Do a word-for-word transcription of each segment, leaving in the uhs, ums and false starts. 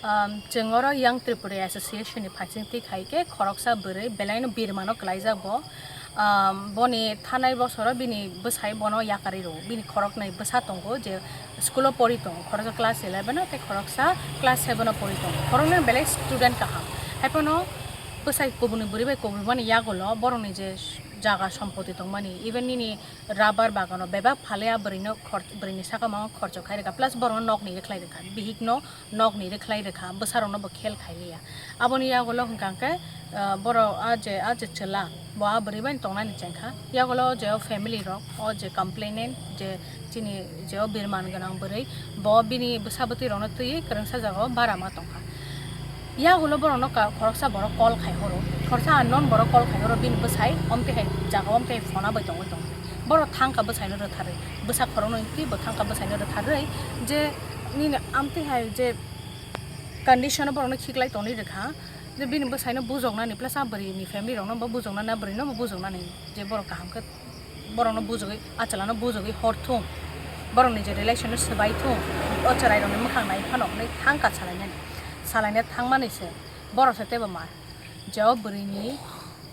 Um, chwng oro Young Tripura Association ni phaising twi khai khe khoroksa bwrwi belaino birmano kwlaijak bo. Um, boni thanai bosoro bini bwsai bono yakarwi rwo. Bini khoroknwi bwsa tongo je school o pori tongo, khoroksa class eleven o tei khoroksa class seven o pori tongo. Khoroknwi belai student kaham. Haiphano bwsai kubuni bwrwi bai kubunimani yagulo borokni je jaga sompoti tongmani, even nini rubber bagano bebak phalwi a bwrwino khor-, bwrwini saka mango khorcho khai rwkha, plus borokno nokni rwkhlai rwkha, bihikno nokni rwkhlai rwkha, bwsarokno bo khel khai liya. Aboni yagulo hwnkha hwnkhe, ah, borok a je, a je chwla, bo a bwrwi bai tongnani chengkha. Yagulo o je o family rok, o je complainant, je chini je o birman gwnang bwrwi, bo bini bwsa bwtwi rokno twiwi kwrwngsa jagao bara ma tongkha. Yagulo borokno ka-, khoroksa borok call khai horo, khoroksa unknown borok call khai horo, bini bwsai omtwi hai jagao omtwi hai phone bai tongwi tongo. Borok thangkha bwsaino rwtharwi, bwsa khoroknwi twi bo thangkha bwsaino rwtharwi, je nini amtwi hai je condition o borokno khiklai tongwi rwkha, je bini bwsaino bujoknani plus a bwrwini family rokno bo bujoknani, a bwrwino bo bujoknani, je borok kaham khe borokno bujogwi, a chwlano bujogwi hor thung, borokni je relation no swbai thung, o chwrairokni mwkhang nai phano hwnwi thangkha salainani, salaina thangmani se borok se teibo mar, je o bwrwini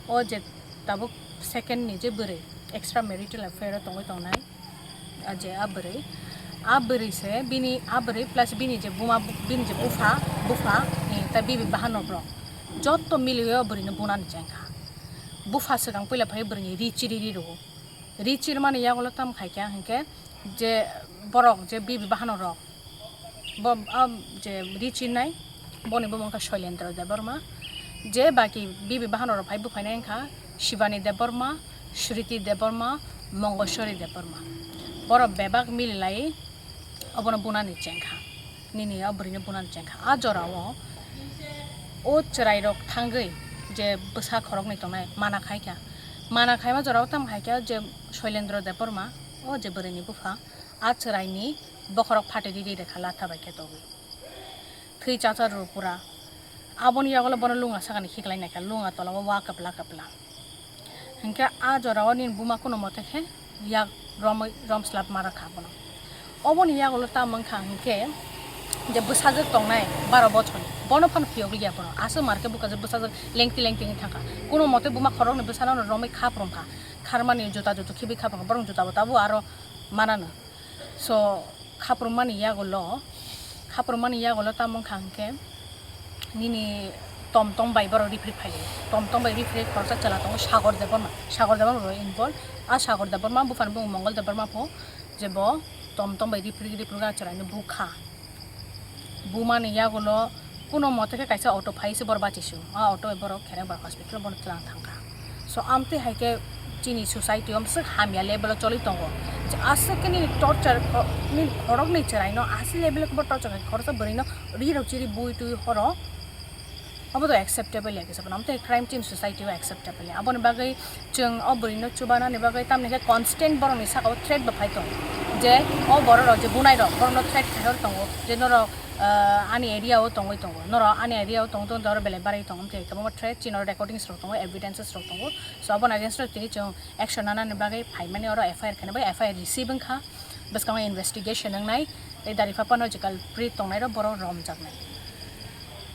o je tabuk second ni je bwrwi extra marital affair o tongwi tongnai, a je a bwrwi, a bwrwi se bini a bwrwi plus bini je buma, bini je bupha, bupha ni ta bibi bahanok rok jotto miliwi o bwrwino bunani chengkha. Bupha swkang puila phai bwrwini ri chiri ri rwo. Ri chirmani yagulo tam khaikha hinkhe je borok je bibi bahanok rok bo, ah, je ri chirnai, boni bumung kha Shoilendra Debbarma. Je baki bibi bahanok rok phai buphainai wngkha Shivani Debbarma, Sriti Debbarma, Mongoswari Debbarma. Borok bebak mililai obono bunani chengkha, nini o bwrwino bunani chengkha. A jorao o chwrairok thangwi je bwsa khoroknwi tongnai mana khaikha, mana khaima jorao tamo khaikha je Shoilendra Debbarma, o je bwrwini bupha, a chwraini bokhorok phatwi riri rwkha latha bai khe togwi. Thwi chachar rw pura. Aboni yagulo bono lunga sakani khiklai naikha, lunga tola o wa kwpla kwpla. Hinkhe a jorao nini buma kuno mote khe yak romwi romslap ma rwkha bono. Oboni yagulo tamo wngkha hinkhe je bwsajwk tongnai baro bochorni, bono phano phiyok liya bono. Aswk mar khe bwsajwk, bwsajwk lengti lengti wngwi thangkha. Kuno mote buma khoroknwi bwsano romwi khap romkha. Kharmani juta jutu khibi khap romkha. Borok juta bo tabuk aro manano. So, khaprwngmani yagulo, khaprwngmani yagulo tamo wngkha hinkhe nini Tom Tom bai borok rifri phai. Tom Tom bai rifri khoroksa chwla tongo Sagor Debbarma. Sagor Debbarma bo involve. A Sagor Debbarma buphani bumung Mongol Debbarma pho je bo Tom Tom bai rifri rifri ga chwraino bukha. Bumani yagulo kuno mote khe kaisa auto phai se borok bachisu. A auto bai borok Kherengbar hospital bono twlang thangkha. So, amtwi hai khe chini society o swk hamya level o choli tongo. Je aswk khe nini torture kho-, nini khoroknwi chwraino aswk level o bo torture khai khoroksa bwrwino ri rok chiri bui twi horo. Abo to acceptable ya kisa bono. Amtwi crime chini society o acceptable ya. Aboni bagwi chwng o bwrwino chubanani bagwi tamni khe constant borokni saka o threat bo phai tongo. Je o borok rok je bunai rok borokno threat khai hor tongo. Je norok, ah, ani area o tongwi tongo. Norok ani area o tongwi tongo, oro belai barai tongo. Amtwi kwbangma threat chini oro recordings rok tongo, evidences rok tongo. So, aboni against o tini chwng action nanani bagwi phaimani oro F I R khaina bagwi F I R receive wngkha. Bwskango investigation wngnai, tei Daripha Pano je culprit tongnai rok borok romjaknai.